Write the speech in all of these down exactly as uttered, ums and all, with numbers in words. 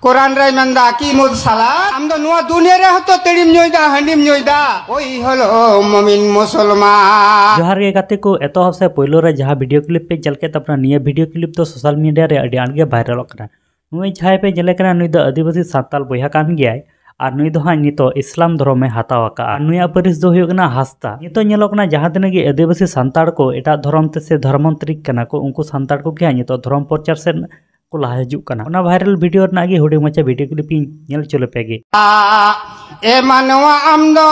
ᱠᱚᱨᱟᱱ ᱨᱮᱭ ᱢᱮᱱᱫᱟ, ᱟᱹᱠᱤᱢᱩᱥ ᱥᱟᱞᱟᱛ᱾ ᱟᱢ ᱫᱚ ᱱᱚᱣᱟ ᱫᱩᱱᱤᱭᱟᱹ ᱨᱮ ᱦᱚᱸᱛᱚ ᱛᱟᱹᱲᱤᱢ ᱧᱩᱭᱫᱟ, ᱦᱟᱺᱰᱤᱢ ᱧᱩᱭᱫᱟ᱾ ᱳᱭ ᱦᱚᱞᱳ ᱢᱚᱢᱤᱱ ᱢᱩᱥᱚᱞᱢᱟᱱ᱾ ᱡᱚᱦᱟᱨ ᱜᱮ ᱜᱟᱛᱮ ᱠᱚ, ᱮᱛᱚᱦᱚᱵ ᱥᱮ ᱯᱳᱭᱞᱳ ᱨᱮ ᱡᱟᱦᱟᱸ ᱵᱷᱤᱰᱤᱭᱳ ᱠᱞᱤᱯ ᱯᱮ ᱧᱮᱞ ᱠᱮᱫ ᱛᱟᱵᱚᱱᱟ, ᱱᱤᱭᱟᱹ ᱵᱷᱤᱰᱤᱭᱳ ᱠᱞᱤᱯ ᱫᱚ ᱥᱳᱥᱟᱞ ᱢᱤᱰᱤᱭᱟ ᱨᱮ ᱟᱹᱰᱤ ᱟᱸᱴ ᱜᱮ ᱵᱷᱟᱭᱨᱟᱞᱚᱜ ᱠᱟᱱᱟ᱾ ᱱᱩᱭ ᱡᱟᱦᱟᱸᱭ ᱯᱮ ᱧᱮᱞᱮ ᱠᱟᱱᱟ, ᱱᱩᱭ ᱫᱚ ᱟᱹᱫᱤᱵᱟᱹᱥᱤ ᱥᱟᱱᱛᱟᱲ ᱵᱚᱭᱦᱟ ᱠᱟᱱ ᱜᱮᱭᱟᱭ᱾ ᱟᱨ ᱱᱩᱭ ᱫᱚ ᱦᱟᱸᱜ ᱱᱤᱛᱚᱜ ᱤᱥᱞᱟᱢ ᱫᱷᱚᱨᱚᱢᱮ ᱦᱟᱛᱟᱣ ᱟᱠᱟᱫᱼᱟ᱾ ᱟᱨ ᱱᱩᱭᱟᱜ ᱯᱟᱹᱨᱤᱥ ᱫᱚ ᱦᱩᱭᱩᱜ ᱠᱟᱱᱟ ᱦᱟᱸᱥᱫᱟ᱾ ᱱᱤᱛᱚᱜ ᱧᱮᱞᱚᱜ ᱠᱟᱱᱟ, ᱡᱟᱦᱟᱸ ᱛᱤᱱᱟᱹᱜ ᱜᱮ ᱟᱹᱫᱤᱵᱟᱹᱥᱤ ᱥᱟᱱᱛᱟᱲ ᱠᱚ ᱮᱴᱟᱜ ᱫᱷᱚᱨᱚᱢ ᱛᱮ ᱥᱮ ᱫᱷᱚᱨᱢᱚᱱᱛᱨᱤᱠ ᱠᱟᱱᱟ ᱠᱚ, ᱩᱱᱠᱩ ᱥᱟᱱᱛᱟᱲ ᱠᱚᱜᱮ ᱦᱟᱸᱜ ᱱᱤᱛᱚᱜ ᱫᱷᱚᱨᱚᱢ ᱯᱨᱚᱪᱟᱨ ᱥᱮᱫ ᱠᱚ ᱞᱟᱦᱟ ᱦᱤᱡᱩᱜ ᱠᱟᱱᱟ᱾ ᱚᱱᱟ ᱵᱷᱟᱭᱨᱟᱞ ᱵᱷᱤᱰᱤᱭᱳ ᱨᱮᱱᱟᱜ ᱜᱮ ᱦᱩᱰᱤᱧ ᱢᱟᱪᱷᱟ ᱵᱷᱤᱰᱤᱭᱳ ᱠᱞᱤᱯ ᱤᱧ ᱧᱮᱞ ᱦᱚᱪᱚ ᱞᱮᱯᱮ ᱜᱮ᱾ ᱮ ᱢᱟᱱᱣᱟ, ᱟᱢ ᱫᱚ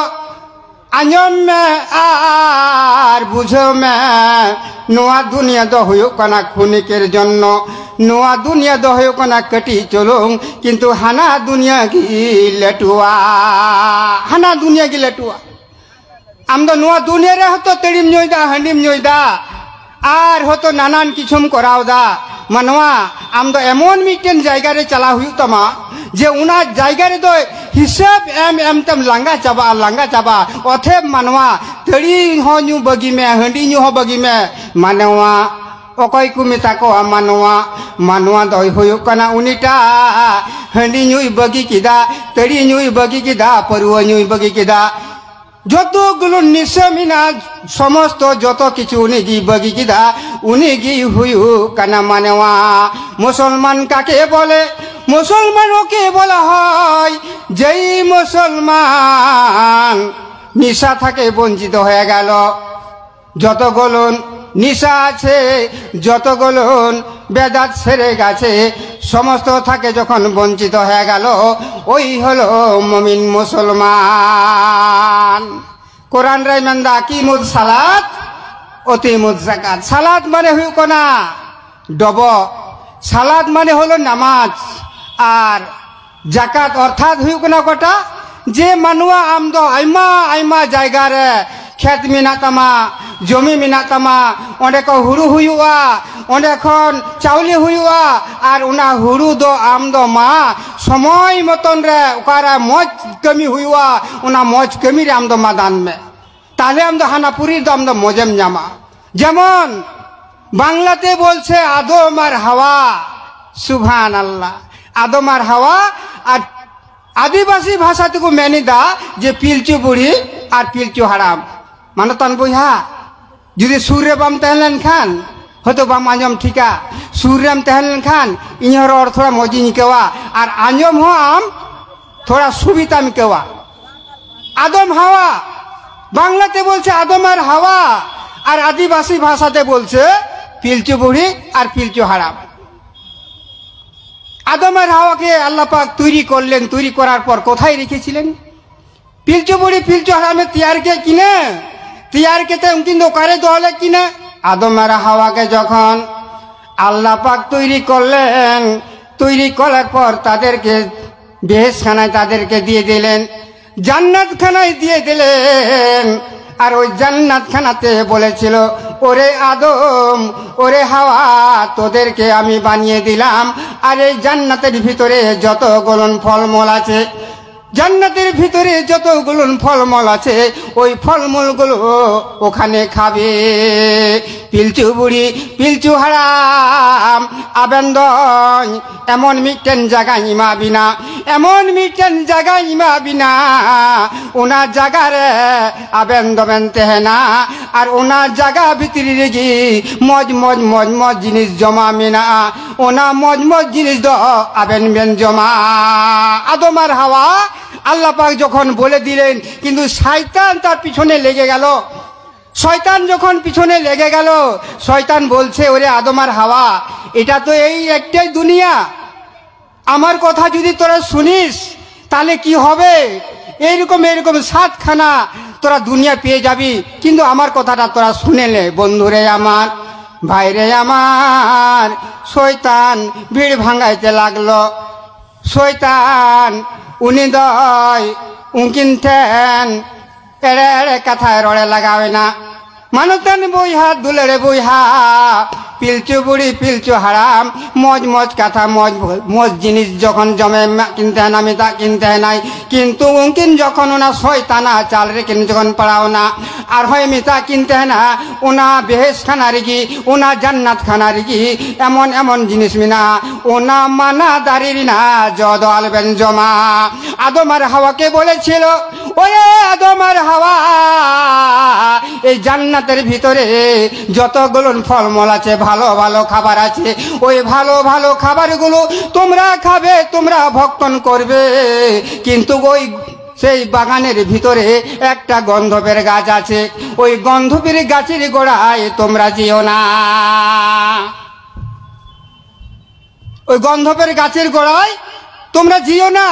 ᱟᱸᱡᱚᱢ ᱢᱮ ᱟᱨ ᱵᱩᱡᱷᱟᱹᱣ ᱢᱮ, ᱱᱚᱣᱟ ᱫᱩᱱᱤᱭᱟᱹ ᱫᱚ ᱦᱩᱭᱩᱜ ᱠᱟᱱᱟ ᱠᱷᱚᱱᱤᱠᱮᱨ ᱡᱚᱱᱱᱚ᱾ ᱱᱚᱣᱟ ᱫᱩᱱᱤᱭᱟᱹ ᱫᱚ ᱦᱩᱭᱩᱜ ᱠᱟᱱᱟ ᱠᱟᱹᱴᱤᱡ ᱪᱩᱞᱩᱝ, ᱠᱤᱱᱛᱩ ᱦᱟᱱᱟ ᱫᱩᱱᱤᱭᱟᱹ ᱜᱮ ᱞᱟᱹᱴᱩᱣᱟ, ᱦᱟᱱᱟ ᱫᱩᱱᱤᱭᱟᱹ ᱜᱮ ᱞᱟᱹᱴᱩᱣᱟ᱾ ᱟᱢ ᱫᱚ ᱱᱚᱣᱟ ᱫᱩᱱᱤᱭᱟᱹ ᱨᱮ ᱦᱚᱸᱛᱚ ᱛᱟᱹᱲᱤᱢ ᱧᱩᱭᱫᱟ, ᱦᱟᱺᱰᱤᱢ ᱧᱩᱭᱫᱟ, ᱟᱨ ᱦᱚᱸᱛᱚ ᱱᱟᱱᱟᱱ ᱠᱤᱪᱷᱩᱢ ᱠᱚᱨᱟᱣᱫᱟ᱾ ᱢᱟᱱᱣᱟ, ᱟᱢ ᱫᱚ ᱮᱢᱚᱱ ᱢᱤᱫᱴᱮᱱ ᱡᱟᱭᱜᱟ ᱨᱮ ᱪᱟᱞᱟᱣ ᱦᱩᱭᱩᱜ ᱛᱟᱢᱟ, ᱡᱮ ᱚᱱᱟ ᱡᱟᱭᱜᱟ ᱨᱮᱫᱚ ᱦᱤᱥᱟᱹᱵ ᱮᱢ ᱮᱢ ᱛᱮᱢ ᱞᱟᱸᱜᱟ ᱪᱟᱵᱟᱜᱼᱟ, ᱞᱟᱸᱜᱟ ᱪᱟᱵᱟᱜᱼᱟ᱾ ᱚᱛᱷᱮᱵ ᱢᱟᱱᱣᱟ, ᱛᱟᱹᱲᱤ ᱦᱚᱸ ᱧᱩ ᱵᱟᱹᱜᱤ ᱢᱮ, ᱦᱟᱺᱰᱤ ᱧᱩ ᱦᱚᱸ ᱵᱟᱹᱜᱤ ᱢᱮ᱾ ᱢᱟᱱᱣᱟ, ᱚᱠᱚᱭ ᱠᱚ ᱢᱮᱛᱟ ᱠᱚᱣᱟ ᱢᱟᱱᱣᱟ? ᱢᱟᱱᱣᱟ ᱫᱚᱭ ᱦᱩᱭᱩᱜ ᱠᱟᱱᱟ ᱩᱱᱤᱴᱟᱜ ᱦᱟᱺᱰᱤ ᱧᱩᱭ ᱵᱟᱹᱜᱤ ᱠᱮᱫᱟ, ᱛᱟᱹᱲᱤ ᱧᱩᱭ ᱵᱟᱹᱜᱤ ᱠᱮᱫᱟ, ᱯᱟᱹᱨᱣᱟᱹ ᱧᱩᱭ ᱵᱟᱹᱜᱤ ᱠᱮᱫᱟ᱾ ᱡᱚᱛᱚ ᱜᱩᱞᱳ ᱱᱤᱥᱟᱹ ᱢᱮᱱᱟᱜ, ᱥᱚᱢᱚᱥᱛᱚ ᱡᱚᱛᱚ ᱠᱤᱪᱷᱩ ᱩᱱᱤ ᱜᱮ ᱵᱟᱹᱜᱤ ᱠᱮᱫᱟ, ᱩᱱᱤ ᱜᱮ ᱦᱩᱭᱩᱜ ᱠᱟᱱᱟ ᱢᱟᱱᱣᱟ᱾ ᱢᱩᱥᱚᱞᱢᱟᱱ ᱠᱟᱠᱮ ᱵᱚᱞᱮ? মুসলমান ওকে বলা হয়, যেই মুসলমান নিশা থেকে বঞ্চিত হয়ে গেল। যতগুলো নিশা আছে, যতগুলো বেদাত সেরে গেছে, সমস্ত থেকে যখন বঞ্চিত হয়ে গেল, ওই হলো মুমিন মুসলমান। কোরআন রে মেন্দা, আকিমুস সালাত, অতিমুস জাকাত। সালাত মানে হুᱭᱩᱜ ᱠᱟᱱᱟ ᱰᱚᱵᱚᱜ, ᱥᱟᱞᱟᱫ ᱢᱟᱱᱮ ᱦᱚᱞᱚ ᱱᱟᱢᱟᱡᱽ᱾ ᱟᱨ ᱡᱟᱠᱟᱛ ᱚᱨᱛᱷᱟᱛ ᱦᱩᱭᱩᱜ ᱠᱟᱱᱟ ᱚᱠᱟᱴᱟᱜ, ᱡᱮ ᱢᱟᱱᱣᱟ, ᱟᱢ ᱫᱚ ᱟᱭᱢᱟ ᱟᱭᱢᱟ ᱡᱟᱭᱜᱟ ᱨᱮ ᱠᱷᱮᱛ ᱢᱮᱱᱟᱜ ᱛᱟᱢᱟ, ᱡᱚᱢᱤ ᱢᱮᱱᱟᱜ ᱛᱟᱢᱟ, ᱚᱸᱰᱮ ᱠᱚ ᱦᱩᱲᱩ ᱦᱩᱭᱩᱜᱼᱟ, ᱚᱸᱰᱮ ᱠᱷᱚᱱ ᱪᱟᱣᱞᱮ ᱦᱩᱭᱩᱜᱼᱟ᱾ ᱟᱨ ᱚᱱᱟ ᱦᱩᱲᱩ ᱫᱚ ᱟᱢ ᱫᱚ ᱢᱟ ᱥᱚᱢᱚᱭ ᱢᱚᱛᱚᱱ ᱨᱮ ᱚᱠᱟᱨᱮ ᱢᱚᱡᱽ ᱠᱟᱹᱢᱤ ᱦᱩᱭᱩᱜᱼᱟ, ᱚᱱᱟ ᱢᱚᱡᱽ ᱠᱟᱹᱢᱤ ᱨᱮ ᱟᱢ ᱫᱚ ᱢᱟ ᱫᱟᱱ ᱢᱮ᱾ ᱛᱟᱦᱞᱮ ᱟᱢ ᱫᱚ ᱦᱟᱱᱟ ᱯᱩᱨᱤ ᱫᱚ ᱟᱢ ᱫᱚ ᱢᱚᱡᱮᱢ ᱧᱟᱢᱟ᱾ ᱡᱮᱢᱚᱱ ᱵᱟᱝᱞᱟᱛᱮ ᱵᱚᱞᱪᱷᱮ ᱟᱫᱚᱢ ᱟᱨ ᱦᱟᱣᱟ, ᱥᱩᱵᱷᱟᱱ ᱟᱞᱞᱟᱦ᱾ ᱟᱫᱚᱢ ᱟᱨ ᱦᱟᱣᱟ᱾ ᱟᱨ ᱟᱹᱫᱤᱵᱟᱹᱥᱤ ᱵᱷᱟᱥᱟ ᱛᱮᱠᱚ ᱢᱮᱱ ᱮᱫᱟ ᱡᱮ ᱯᱤᱞᱪᱩ ᱵᱩᱲᱦᱤ ᱟᱨ ᱯᱤᱞᱪᱩ ᱦᱟᱲᱟᱢ᱾ ᱢᱟᱱᱚᱛᱟᱱ ᱵᱚᱭᱦᱟ, ᱡᱩᱫᱤ ᱥᱩᱨ ᱨᱮ ᱵᱟᱢ ᱛᱟᱦᱮᱸ ᱞᱮᱱᱠᱷᱟᱱ ᱦᱚᱭᱛᱳ ᱵᱟᱢ ᱟᱸᱡᱚᱢ ᱴᱷᱤᱠᱟ᱾ ᱥᱩᱨ ᱨᱮᱢ ᱛᱟᱦᱮᱸ ᱞᱮᱱᱠᱷᱟᱱ ᱤᱧ ᱦᱚᱸ ᱨᱚᱲ ᱛᱷᱚᱲᱟ ᱢᱚᱡᱽ ᱤᱧ ᱟᱹᱭᱠᱟᱹᱣᱟ ᱟᱨ ᱟᱸᱡᱚᱢ ᱦᱚᱸ ᱟᱢ ᱛᱷᱚᱲᱟ ᱥᱩᱵᱤᱛᱟᱢ ᱟᱹᱭᱠᱟᱹᱣᱟ᱾ ᱟᱫᱚᱢ ᱦᱟᱣᱟ, ᱵᱟᱝᱞᱟᱛᱮ ᱵᱚᱞᱪᱷᱮ ᱟᱫᱚᱢ ᱟᱨ ᱦᱟᱣᱟ, ᱟᱨ ᱟᱹᱫᱤᱵᱟᱹᱥᱤ ᱵᱷᱟᱥᱟᱛᱮ ᱵᱚᱞᱪᱷᱮ ᱯᱤᱞᱪᱩ ᱵᱩᱲᱦᱤ ᱟᱨ ᱯᱤᱞᱪᱩ ᱦᱟᱲᱟᱢ᱾ আদম আর হাওয়াকে আল্লাহ পাক তৈরি করলেন, তৈরি করার পর কোথায় রেখেছিলেন? পিলচু বুড়ি পিলচু হারামে তৈয়ার কে কিনা, তৈয়ার কেতে উনকিন দো কারে দোয়ালে কিনা? আদম আর হাওয়াকে যখন আল্লাহ পাক তৈরি করলেন, তৈরি করার পর তাদেরকে বেহেশতখানায় তাদেরকে দিয়ে দিলেন, জান্নাতখানায় দিয়ে দিলেন। আর ওই জান্নাতখানাতে বলেছিল, "ওরে আদম, ওরে হাওয়া, তোদেরকে আমি বানিয়ে দিলাম, আর এই জান্নাতের ভিতরে যতগুলো ফলমূল আছে, জান্নাতের ভিতরে যতগুলো ফলমূল আছে, ওই ফলমূলগুলো ওখানে খাবে।" পিলচু বুড়ি, পিলচু হারাম, ᱟᱵᱮᱱ ᱫᱚ ᱮᱢᱚᱱ ᱢᱤᱫᱴᱮᱱ ᱡᱟᱭᱜᱟᱧ ᱮᱢᱟ ᱵᱤᱱᱟ, ᱮᱢᱚᱱ ᱢᱤᱫᱴᱮᱱ ᱡᱟᱭᱜᱟᱧ ᱮᱢᱟ ᱵᱤᱱᱟ, ᱚᱱᱟ ᱡᱟᱭᱜᱟ ᱨᱮ ᱟᱵᱮᱱ ᱫᱚᱵᱮᱱ ᱛᱟᱦᱮᱱᱟ᱾ ᱟᱨ ᱚᱱᱟ ᱡᱟᱭᱜᱟ ᱵᱷᱤᱛᱨᱤ ᱨᱮᱜᱮ ᱢᱚᱡᱽ ᱢᱚᱡᱽ ᱢᱚᱡᱽ ᱢᱚᱡᱽ ᱡᱤᱱᱤᱥ ᱡᱚᱢᱟ ᱢᱮᱱᱟᱜᱼᱟ᱾ ᱚᱱᱟ ᱢᱚᱡᱽ ᱢᱚᱡᱽ ᱡᱤᱱᱤᱥ ᱫᱚ ᱟᱵᱮᱱ ᱵᱮᱱ ᱡᱚᱢᱟ᱾ আদম আর হাওয়া আল্লাহ পাক যখন বলে দিলেন, কিন্তু শয়তান তার পিছনে লেগে গেল। শয়তান যখন পিছনে লেগে গেল, শয়তান বলছে, "ওরে আদম আর হাওয়া, এটা তো এই একটাই দুনিয়া, আমার কথা যদি তোরা শুনিস, তাহলে কি হবে? এইরকম এইরকম সাতখানা তোরা দুনিয়া পেয়ে যাবি, কিন্তু আমার কথাটা তোরা শুনে নে।" বন্ধুরে আমার, ভাইরে আমার, শয়তান ভিড় ভাঙাইতে লাগলো। শয়তান উনি দয় উনকিন ঠেন ᱮᱲᱮ ᱮᱲᱮ ᱠᱟᱛᱷᱟᱭ ᱨᱚᱲᱮ ᱞᱟᱜᱟᱣᱮᱱᱟ᱾ ᱢᱟᱱᱚᱛᱟᱱ ᱵᱚᱭᱦᱟ, ᱫᱩᱞᱟᱹᱲ ᱵᱚᱭᱦᱟ, ᱯᱤᱞᱪᱩ ᱵᱩᱲᱦᱤ, ᱯᱤᱞᱪᱩ ᱦᱟᱲᱟᱢ, ᱢᱚᱡᱽ ᱢᱚᱡᱽ ᱠᱟᱛᱷᱟ, ᱢᱚᱡᱽ ᱢᱚᱡᱽ ᱡᱤᱱᱤᱥ ᱡᱚᱠᱷᱚᱱ ᱡᱚᱢᱮ ᱮᱢᱟᱜ ᱠᱤᱱ ᱛᱟᱦᱮᱱᱟ, ᱢᱮᱛᱟᱜ ᱠᱤᱱ ᱛᱟᱦᱮᱱᱟᱭ, ᱠᱤᱱᱛᱩ ᱩᱱᱠᱤᱱ ᱡᱚᱠᱷᱚᱱ ᱚᱱᱟ ᱥᱚᱭᱛᱟᱱᱟ ᱪᱟᱞ ᱨᱮᱠᱤᱱ ᱡᱚᱠᱷᱚᱱ ᱯᱟᱲᱟᱣᱱᱟ, ᱟᱨᱦᱚᱸᱭ ᱢᱮᱛᱟᱜ ᱠᱤᱱ ᱛᱟᱦᱮᱱᱟ, ᱚᱱᱟ ᱵᱮᱦᱮᱥ ᱠᱷᱟᱱᱟ ᱨᱮᱜᱮ, ᱚᱱᱟ ᱡᱟᱱᱱᱟᱛ ᱠᱷᱟᱱᱟ ᱨᱮᱜᱮ ᱮᱢᱚᱱ ᱮᱢᱚᱱ ᱡᱤᱱᱤᱥ ᱢᱮᱱᱟᱜᱼᱟ, ᱚᱱᱟ ᱢᱟᱱᱟ ᱫᱟᱨᱮ ᱨᱮᱱᱟᱜ ᱡᱚ ᱫᱚ ᱟᱞᱚᱵᱮᱱ ᱡᱚᱢᱟ᱾ আদম আর হাওয়াকে বলেছিল, ওরে আদম আর হাওয়া, এই জান্নাতের ভিতরে যতগুলো ফলমূল আছে, ভালো ভালো খাবার আছে, ওই ভালো ভালো খাবারগুলো তোমরা খাবে, তোমরা ভক্ষণ করবে, কিন্তু ওই সেই বাগানের ভিতরে একটা গন্ধপের গাছ আছে, ওই গন্ধপের গাছের গোড়ায় তোমরা যেও না। ওই গন্ধপের গাছের গোড়ায় তোমরা যেও না।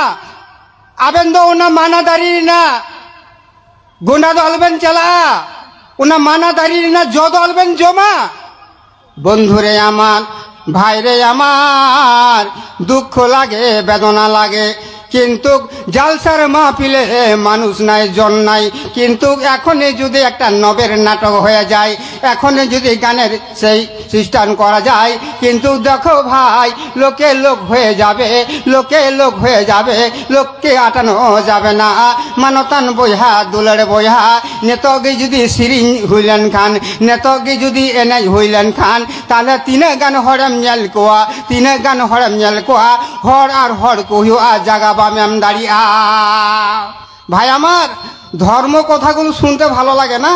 ᱟᱵᱮᱱ ᱫᱚ ᱚᱱᱟ ᱢᱟᱱᱟ ᱫᱟᱨᱮ ᱨᱮᱱᱟᱜ ᱜᱚᱸᱰᱟ ᱫᱚ ᱟᱞᱚᱵᱮᱱ ᱪᱟᱞᱟᱜᱼᱟ, ᱚᱱᱟ ᱢᱟᱱᱟ ᱫᱟᱨᱮ ᱨᱮᱱᱟᱜ ᱡᱚ ᱫᱚ ᱟᱞᱚᱵᱮᱱ ᱡᱚᱢᱟ᱾ বন্ধুরে আমার, ভাইরে আমার, দুঃখ লাগে, বেদনা লাগে, কিন্তু জালসার মাহফিলে মানুষ নাই, জন নাই, কিন্তু এখনই যদি একটা নবের নাটক হয়ে যায়, এখনই যদি গানের সেই সিস্টেম করা যায়, কিন্তু দেখো ভাই, লোকে লোক হয়ে যাবে, লোকে লোক হয়ে যাবে, লোককে আটানো যাবে না। মানতান বইহা, দুলার বইহা, নেতগি যদি সিরিং হইলেন খান, নেতগি যদি এনাই হইলেন খান, তাহলে তিনে গান হরম ᱧᱮᱞ ᱠᱚᱣᱟ, তিনে গান হরম ᱧᱮᱞ ᱠᱚᱣᱟ, ᱦᱚᱲ ᱟᱨ ᱦᱚᱲ ᱠᱚ ᱦᱩᱭᱩᱜᱼᱟ, ᱡᱟᱭᱜᱟ ᱵᱟᱢ ᱮᱢ ᱫᱟᱲᱮᱭᱟᱜᱼᱟ᱾ ভাই আমার, ধর্ম কথাগুলো শুনতে ভালো লাগে না?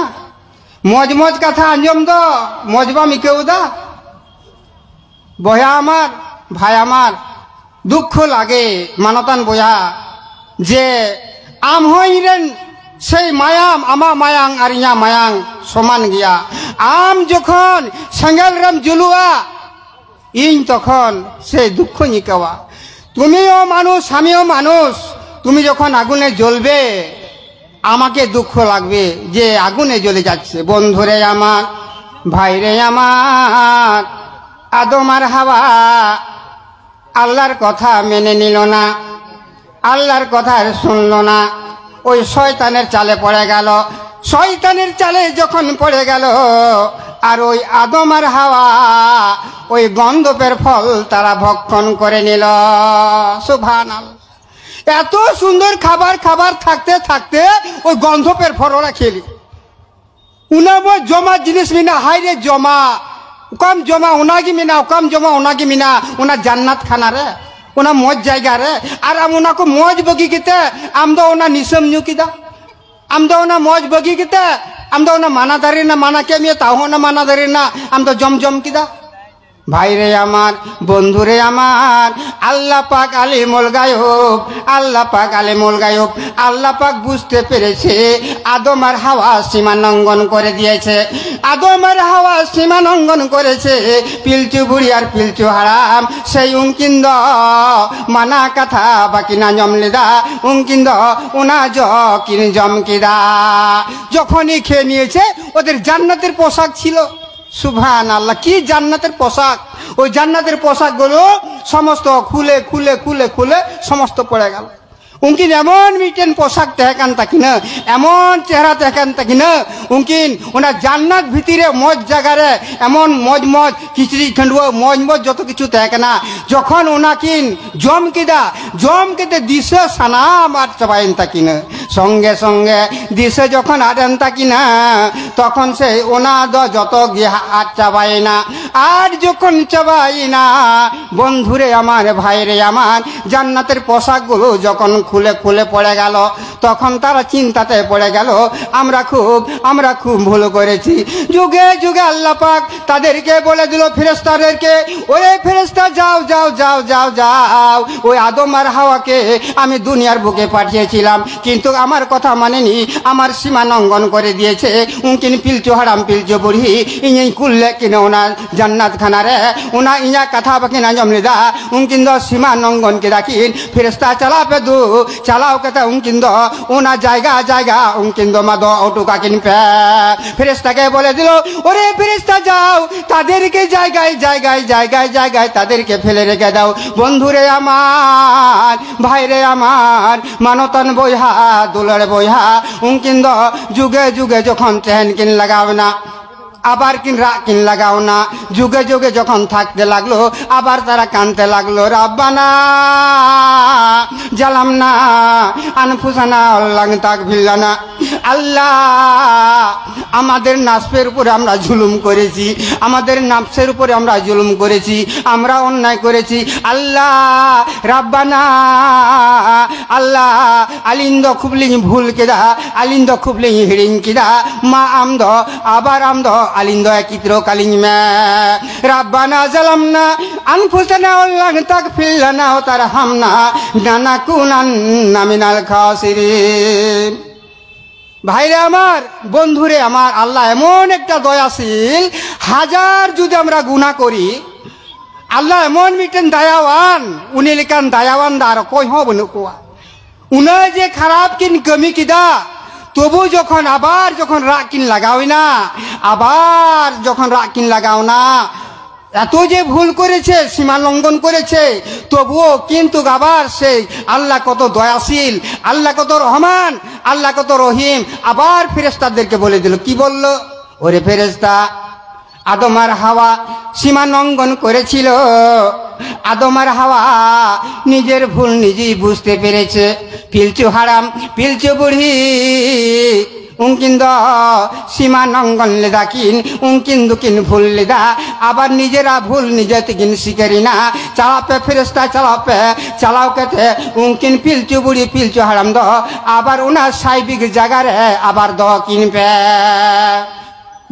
মজ মজ কথা আঞ্জম তো মজ বাম ইকেউ দা। বয়া আমার, ভাই আমার, দুঃখ লাগে, মানতান বয়া, যে ᱟᱢ ᱦᱚᱸ ᱤᱧ ᱨᱮᱱ ᱥᱮᱭ ᱢᱟᱭᱟᱢ, ᱟᱢᱟᱜ ᱢᱟᱭᱟᱝ ᱟᱨ ᱤᱧᱟᱹᱜ ᱢᱟᱭᱟᱝ ᱥᱚᱢᱟᱱ ᱜᱮᱭᱟ᱾ ᱟᱢ ᱡᱚᱠᱷᱚᱱ ᱥᱮᱸᱜᱮᱞ ᱨᱮᱢ ᱡᱩᱞᱩᱜᱼᱟ, ᱤᱧ ᱛᱚᱠᱷᱚᱱ ᱥᱮᱭ ᱫᱩᱠᱷᱚᱧ ᱟᱹᱭᱠᱟᱹᱣᱟ᱾ তুমিও মানুষ, আমিও মানুষ, তুমি যখন আগুনে জ্বলবে, আমাকে দুঃখ লাগবে যে আগুনে জ্বলে যাচ্ছে। বন্ধুরে আমার, ভাইরে আমার, আদম আর হাওয়া আল্লাহর কথা মেনে নিল না, আল্লাহর কথা আর শুনল না, ওই শয়তানের চালে পড়ে গেল। শয়তানের চালে যখন পড়ে গেল, আর ওই আদম আর হাওয়া ওই গন্ধপের ফল তারা ভক্ষণ করে নিল। সুবহানাল্লাহ। এত সুন্দর খাবার খাবার থাকতে থাকতে ওই গন্ধপের ফল ওরা খেলি। ᱩᱱᱟᱹᱜ ᱢᱚᱡᱽ ᱡᱚᱢᱟᱜ ᱡᱤᱱᱤᱥ ᱢᱮᱱᱟᱜᱼᱟ, ᱦᱟᱭ ᱨᱮ ᱡᱚᱢᱟᱜ᱾ ᱚᱠᱟᱢ ᱡᱚᱢᱟ ᱚᱱᱟᱜᱮ ᱢᱮᱱᱟᱜᱼᱟ, ᱚᱠᱟᱢ ᱡᱚᱢᱟ ᱚᱱᱟᱜᱮ ᱢᱮᱱᱟᱜᱼᱟ ᱚᱱᱟ ᱡᱟᱱᱱᱟᱛ ᱠᱷᱟᱱᱟ ᱨᱮ, ᱚᱱᱟ ᱢᱚᱡᱽ ᱡᱟᱭᱜᱟ ᱨᱮ᱾ ᱟᱨ ᱟᱢ ᱚᱱᱟ ᱠᱚ ᱢᱚᱡᱽ ᱵᱟᱹᱜᱤ ᱠᱟᱛᱮ ᱟᱢ ᱫᱚ ᱚᱱᱟ ᱱᱤᱥᱟᱹᱢ ᱧᱩ ᱠᱮᱫᱟ᱾ ᱟᱢ ᱫᱚ ᱚᱱᱟ ᱢᱚᱡᱽ ᱵᱟᱹᱜᱤ ᱠᱟᱛᱮ ᱟᱢ ᱫᱚ ᱚᱱᱟ ᱢᱟᱱᱟ ᱫᱟᱨᱮ ᱨᱮᱱᱟᱜ ᱢᱟᱱᱟ ᱠᱮᱫ ᱢᱮᱭᱟ, ᱛᱟᱣ ᱦᱚᱸ ᱚᱱᱟ ᱢᱟᱱᱟ ᱫᱟᱨᱮ ᱨᱮᱱᱟᱜ ᱟᱢ ᱫᱚ ᱡᱚᱢ ᱡᱚᱢ ᱠᱮᱫᱟ᱾ ভাইরে আমার, বন্ধুরে আমার, আল্লাহ পাক আলিমুল গায়ুব, আল্লাহ পাক আলিমুল গায়ুব, আল্লাহ পাক বুঝতে পেরেছে আদম আর হাওয়া সীমা লঙ্ঘন করে দিয়েছে। আদম আর হাওয়া সীমা লঙ্ঘন করেছে। পিলচু বুড়ি আর পিলচু হারাম সেই উনকিন্দ মানা কথা বাকি না জমলেদা উনকিন্দ উনা জকিন জমকিদা। যখনই খেয়ে নিয়েছে, ওদের জান্নাতের পোশাক ছিল। সুবহানাল্লাহ, কি জান্নাতের পোশাক! ওই জান্নাতের পোশাকগুলো সমস্ত খুলে খুলে খুলে খুলে সমস্ত পড়ে গেল। উনকিন এমন মিটেন পোশাক ᱛᱟᱦᱮᱸ ᱠᱟᱱ ᱛᱟᱹᱠᱤᱱᱟ, ᱮᱢᱚᱱ ᱪᱮᱦᱨᱟ ᱛᱟᱦᱮᱸ ᱠᱟᱱ ᱛᱟᱹᱠᱤᱱᱟ᱾ ᱩᱱᱠᱤᱱ ᱚᱱᱟ ᱡᱟᱱᱱᱟᱛ ᱵᱷᱤᱛᱤᱨ ᱨᱮ ᱢᱚᱡᱽ ᱡᱟᱭᱜᱟ ᱨᱮ ᱮᱢᱚᱱ ᱢᱚᱡᱽ ᱢᱚᱡᱽ ᱠᱤᱪᱨᱤᱡ ᱠᱷᱟᱹᱰᱩᱣᱟᱹᱜ ᱢᱚᱡᱽ ᱢᱚᱡᱽ ᱡᱚᱛᱚ ᱠᱤᱪᱷᱩ ᱛᱟᱦᱮᱸ ᱠᱟᱱᱟ᱾ ᱡᱚᱠᱷᱚᱱ ᱚᱱᱟ ᱠᱤᱱ ᱡᱚᱢ ᱠᱮᱫᱟ, ᱡᱚᱢ ᱠᱟᱛᱮ ᱫᱤᱥᱟᱹ ᱥᱟᱱᱟᱢ ᱟᱫ ᱪᱟᱵᱟᱭᱮᱱ ᱛᱟᱹᱠᱤᱱᱟ᱾ ᱥᱚᱝᱜᱮ ᱥᱚᱝᱜᱮ ᱫᱤᱥᱟᱹ ᱡᱚᱠᱷᱚᱱ ᱟᱫ ᱮᱱ ᱛᱟᱹᱠᱤᱱᱟ, ᱛᱚᱠᱷᱚᱱ ᱥᱮ ᱚᱱᱟ ᱫᱚ ᱡᱚᱛᱚ ᱜᱮ ᱟᱫ ᱪᱟᱵᱟᱭᱮᱱᱟ᱾ ᱟᱨ ᱡᱚᱠᱷᱚᱱ ᱪᱟᱵᱟᱭᱮᱱᱟ, বন্ধুরে আমার, ভাইরে আমার, জান্নাতের পোশাকগুলো যখন খুলে খুলে পড়ে গেল, তখন তারা চিন্তাতে পড়ে গেল, আমরা খুব আমরা খুব ভুল করেছি। যুগে যুগে আল্লাহ পাক তাদেরকে বলে দিল ফেরেশতাদেরকে, ওরে ফেরেশতা, যাও যাও যাও যাও যাও, ওই আদম আর হাওয়াকে আমি দুনিয়ার বুকে পাঠিয়েছিলাম, কিন্তু আমার কথা মানেনি, আমার সীমা লঙ্ঘন করে দিয়েছে। উনকিন পিলচু হারাম পিলচু বুড়ি ᱤᱧᱤᱧ ᱠᱩᱞ ᱞᱮᱫ ᱠᱤᱱᱟ ᱚᱱᱟ ᱡᱟᱱᱱᱟᱛ ᱠᱷᱟᱱᱟ ᱨᱮ, ᱚᱱᱟ ᱤᱧᱟᱹᱜ ᱠᱟᱛᱷᱟ ᱵᱟᱹᱠᱤᱱ ᱟᱸᱡᱚᱢ ᱞᱮᱫᱟ᱾ ᱩᱱᱠᱤᱱ ᱫᱚ ᱥᱤᱢᱟ ᱱᱚᱝᱜᱚᱱ ᱠᱮᱫᱟ ᱠᱤᱱ᱾ ᱯᱷᱮᱨᱮᱥᱛᱟ ᱪᱟᱞᱟᱣ ᱯᱮ ᱫᱩ, ᱪᱟᱞᱟᱣ ᱠᱟᱛᱮ ᱩᱱᱠᱤᱱ ᱫᱚ ᱚᱱᱟ ᱡᱟᱭᱜᱟ ᱡᱟᱭᱜᱟ ᱩᱱᱠᱤᱱ ᱫᱚ ᱢᱟ ᱫᱚᱦᱚ ᱦᱚᱴᱚ ᱠᱟᱹᱠᱤᱱ ᱯᱮ᱾ ᱯᱷᱮᱨᱮᱥᱛᱟ ᱜᱮ ᱵᱚᱞᱮ ᱫᱤᱞᱳ, ᱳᱨᱮ ᱯᱷᱮᱨᱮᱥᱛᱟ ᱡᱟᱣ, ᱛᱟᱫᱮᱨᱠᱮ ᱡᱟᱭᱜᱟᱭ ᱡᱟᱭᱜᱟᱭ ᱡᱟᱭᱜᱟᱭ ᱡᱟᱭᱜᱟᱭ ᱛᱟᱫᱮᱨᱠᱮ ᱯᱷᱮᱞᱮ ᱨᱮᱜᱮ ᱫᱟᱣ᱾ ᱵᱚᱱᱫᱷᱩ ᱨᱮ ᱟᱢᱟᱨ, ᱵᱷᱟᱭ ᱨᱮ ᱟᱢᱟᱨ, ᱢᱟᱱᱚᱛᱟᱱ ᱵᱚᱭᱦᱟ, ᱫᱩᱞᱟᱹᱲ ᱵᱚᱭᱦᱟ, ᱩᱱᱠᱤᱱ ᱫᱚ ᱡᱩᱜᱮ ᱡᱩᱜᱮ ᱡᱚᱠᱷᱚᱱ ᱛᱟᱦᱮᱱ ᱠᱤᱱ ᱞᱟᱜᱟᱣ ᱮᱱᱟ, আবার কিন রাগ কিন লাগাও না। যুগে যুগে যখন থাকতে লাগলো, আবার তারা কানতে লাগলো, "রাব্বানা জালামনা আনফুসানা ওয়াল্লাম তাগফির লানা।" আল্লাহ, আমাদের নাফসের উপরে আমরা জুলুম করেছি, আমাদের নাফসের উপরে আমরা জুলুম করেছি, আমরা অন্যায় করেছি। আল্লাহ, রাব্বানা, ᱟᱞᱤᱧ ᱫᱚ ᱠᱷᱩᱵ ᱞᱤᱧ ᱵᱷᱩᱞ ᱠᱮᱫᱟ, ᱟᱞᱤᱧ ᱫᱚ ᱠᱷᱩᱵ ᱞᱤᱧ ᱦᱤᱲᱤᱧ ᱠᱮᱫᱟ᱾ ᱢᱟ ᱟᱢ ᱫᱚ, ᱟᱵᱟᱨ ᱟᱢ ᱫᱚ ᱟᱞᱤᱧ ᱫᱚ ᱮᱠᱤᱛᱨᱚ ᱠᱟᱞᱤᱧ ᱢᱮ᱾ ᱨᱟᱵᱵᱟᱱᱟ ᱡᱟᱞᱟᱢᱱᱟ ᱟᱱᱯᱷᱩᱥᱟᱱᱟ ᱣᱟᱞᱞᱟᱢ ᱛᱟᱜᱽᱯᱷᱤᱨ ᱞᱟᱱᱟ ᱣᱟ ᱛᱟᱨᱦᱟᱢᱱᱟ ᱞᱟᱱᱟᱠᱩᱱᱟᱱᱱᱟ ᱢᱤᱱᱟᱞ ᱠᱷᱟᱥᱤᱨᱤᱱ᱾ ভাইরে আমার, বন্ধুরে আমার, আল্লাহ এমন একটা দয়াশীল, হাজার যদি আমরা গুনাহ করি, আল্লাহ এমন মিটেন দায়াওয়ান, উনি লেখান দায়াওয়ান ᱫᱚ ᱟᱨ ᱚᱠᱚᱭ ᱦᱚᱸ ᱵᱟᱹᱱᱩᱜ ᱠᱚᱣᱟ᱾ ᱩᱱᱟᱹᱜ ᱡᱮ ᱠᱷᱟᱨᱟᱯ ᱠᱤᱱ ᱠᱟᱹᱢᱤ ᱠᱮᱫᱟ, ᱛᱚᱵᱩ ᱡᱚᱠᱷᱚᱱ ᱟᱵᱟᱨ ᱡᱚᱠᱷᱚᱱ ᱨᱟᱜ ᱠᱤᱱ ᱞᱟᱜᱟᱣ ᱮᱱᱟ, ᱟᱵᱟᱨ ᱡᱚᱠᱷᱚᱱ ᱨᱟᱜ ᱠᱤᱱ ᱞᱟᱜᱟᱣ ᱮᱱᱟ, এত যে ভুল করেছে, সীমা লঙ্ঘন করেছে, তবুও কিন্তু আবার সেই আল্লাহ কত দয়াশীল, আল্লাহ কত রহমান, আল্লাহ কত রহিম, আবার ফেরেশতাদেরকে বলে দিল। কি বলল? ওরে ফেরেশতা, আদম আর হাওয়া সীমা লঙ্ঘন করেছিল। আদম আর হাওয়া নিজের ভুল নিজেই বুঝতে পেরেছে। পিলচু হারাম, পিলচু বুড়ি, ᱩᱱᱠᱤᱱ ᱫᱚ ᱥᱤᱢᱟ ᱞᱚᱝᱜᱷᱚᱱ ᱞᱮᱫᱟ ᱠᱤᱱ, ᱩᱱᱠᱤᱱ ᱫᱚᱠᱤᱱ ᱵᱷᱩᱞ ᱞᱮᱫᱟ᱾ ᱟᱵᱟᱨ ᱱᱤᱡᱮᱨᱟᱜ ᱵᱷᱩᱞ ᱱᱤᱡᱮ ᱛᱮᱠᱤᱱ ᱥᱤᱠᱟᱹᱨᱤᱱᱟ᱾ ᱪᱟᱞᱟᱜ ᱯᱮ ᱯᱷᱮᱨᱮᱥᱛᱟ, ᱪᱟᱞᱟᱜ ᱯᱮ᱾ ᱪᱟᱞᱟᱣ ᱠᱟᱛᱮ ᱩᱱᱠᱤᱱ ᱯᱤᱞᱪᱩ ᱵᱩᱲᱦᱤ ᱯᱤᱞᱪᱩ ᱦᱟᱲᱟᱢ ᱫᱚ ᱟᱵᱟᱨ ᱚᱱᱟ ᱥᱟᱭᱵᱤᱠ ᱡᱟᱭᱜᱟ ᱨᱮ ᱟᱵᱟᱨ ᱫᱚᱦᱚ ᱠᱤᱱ ᱯᱮ᱾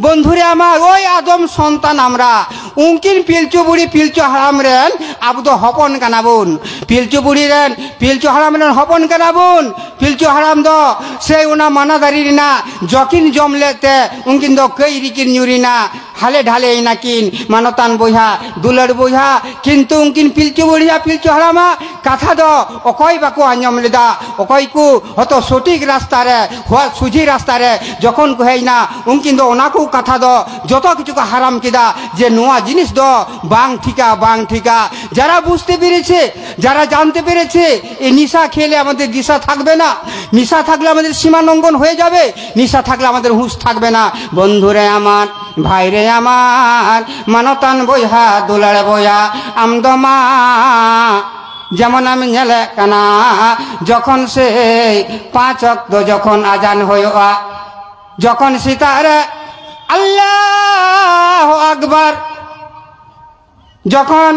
বন্ধুরে আমার, ওই আদম সন্তান আমরা, উনকিন পিলচু বুড়ি পিলচু হারাম রেন ᱟᱵᱚ ᱫᱚ ᱦᱚᱯᱚᱱ ᱠᱟᱱᱟ ᱵᱚᱱ᱾ ᱯᱤᱞᱪᱩ ᱵᱩᱲᱦᱤ ᱨᱮᱱ, ᱯᱤᱞᱪᱩ ᱦᱟᱲᱟᱢ ᱨᱮᱱ ᱦᱚᱯᱚᱱ ᱠᱟᱱᱟ ᱵᱚᱱ᱾ ᱯᱤᱞᱪᱩ ᱦᱟᱲᱟᱢ ᱫᱚ ᱥᱮ ᱚᱱᱟ ᱢᱟᱱᱟ ᱫᱟᱨᱮ ᱨᱮᱱᱟᱜ ᱡᱚ ᱠᱤᱱ ᱡᱚᱢ ᱞᱮᱫ ᱛᱮ ᱩᱱᱠᱤᱱ ᱫᱚ ᱠᱟᱹᱭ ᱨᱮᱠᱤᱱ ᱧᱩᱨᱤᱱᱟ, ᱦᱟᱞᱮ ᱰᱷᱟᱞᱮ ᱮᱱᱟ ᱠᱤᱱ᱾ ᱢᱟᱱᱚᱛᱟᱱ ᱵᱚᱭᱦᱟ, ᱫᱩᱞᱟᱹᱲ ᱵᱚᱭᱦᱟ, ᱠᱤᱱᱛᱩ ᱩᱱᱠᱤᱱ ᱯᱤᱞᱪᱩ ᱵᱩᱲᱦᱤᱭᱟ ᱯᱤᱞᱪᱩ ᱦᱟᱲᱟᱢᱟᱜ ᱠᱟᱛᱷᱟ ᱫᱚ ᱚᱠᱚᱭ ᱵᱟᱠᱚ ᱟᱸᱡᱚᱢ ᱞᱮᱫᱟ᱾ ᱚᱠᱚᱭ ᱠᱚ ᱦᱚᱭᱛᱚ ᱥᱚᱴᱷᱤᱠ ᱨᱟᱥᱛᱟ ᱨᱮ, ᱦᱚᱲ ᱥᱩᱡᱷᱤ ᱨᱟᱥᱛᱟ ᱨᱮ ᱡᱚᱠᱷᱚᱱ ᱠᱚ ᱦᱮᱡ ᱮᱱᱟ, ᱩᱱᱠᱤᱱ ᱫᱚ ᱚᱱᱟ ᱠᱚ ᱠᱟᱛᱷᱟ ᱫᱚ ᱡᱚᱛᱚ ᱠᱤᱪᱷᱩ ᱠᱚ ᱦᱟᱨᱟᱢ ᱠᱮᱫᱟ ᱡᱮ ᱱᱚᱣᱟ ᱡᱤᱱᱤᱥ ᱫᱚ ᱵᱟᱝ ᱴᱷᱤᱠᱟ, ᱵᱟᱝ ᱴᱷᱤᱠᱟ᱾ যারা বুঝতে পেরেছে, যারা জানতে পেরেছে এই নেশা খেলে আমাদের দিশা থাকবে না, নেশা থাকলে আমাদের সীমা লঙ্ঘন হয়ে যাবে, নেশা থাকলে আমাদের হুঁশ থাকবে না। বন্ধুরে আমার, ভাইরে আমার, ᱢᱟᱱᱚᱛᱟᱱ ᱵᱚᱭᱦᱟ, ᱫᱩᱞᱟᱹᱲ ᱵᱚᱭᱦᱟ, ᱟᱢ ᱫᱚ ᱢᱟ ᱡᱮᱢᱚᱱᱮᱢ ᱧᱮᱞᱮᱫ ᱠᱟᱱᱟ, ᱡᱚᱠᱷᱚᱱ ᱥᱮ ᱯᱟᱸᱪ ᱚᱠᱛᱚ ᱡᱚᱠᱷᱚᱱ ᱟᱡᱟᱱ ᱦᱩᱭᱩᱜᱼᱟ, ᱡᱚᱠᱷᱚᱱ ᱥᱮᱛᱟᱜ ᱨᱮ ᱟᱞᱞᱟᱦᱩ ᱟᱠᱵᱟᱨ, ᱡᱚᱠᱷᱚᱱ